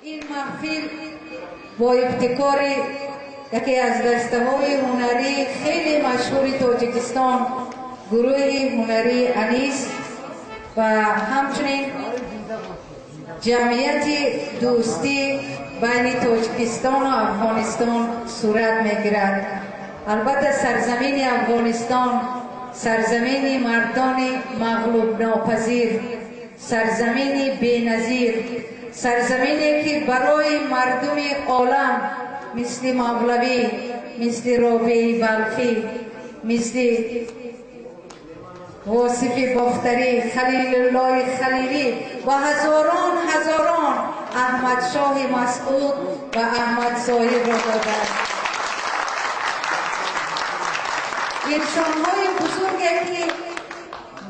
این محفل با ابتکار یکی از دسته‌های هنری خیلی مشهور تاجیکستان، گروه هنری انیس و همچنین جمعیت دوستی بین تاجیکستان و افغانستان صورت می‌گیرد. البته سرزمین افغانستان سرزمین مردان مغلوب ناپذیر، سرزمین بی‌نظیر، سرزمینی که برای مردم عالم مثل مولوی، مثل رابعه بلخی، مثل واصف باختری، خلیل الله خلیلی و هزاران هزاران احمد شاه مسعود و احمد ظاهر را دادند. انسان‌های بزرگی که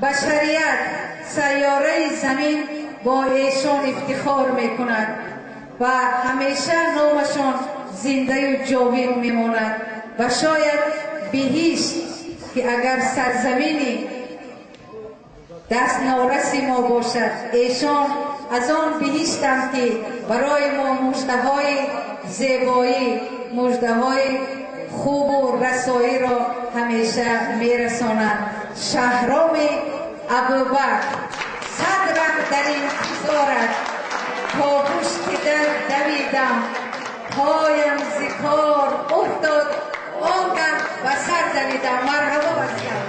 بشریت سیاره زمین با ایشان افتخار میکند و همیشه نامشان زنده و جاوید میماند و شاید بهشت که اگر سرزمینی دست نارس ما باشد، ایشان از آن بهشتند که برای ما مژده‌های زیبایی، مژده‌های خوب و رسایی را همیشه میرساند. شهرام ابوبکر صد ره در انتظارت، تا پشت در دویدم پایم ز کار افتاد، آنگه به سر دویدم. مرحبا بسیار.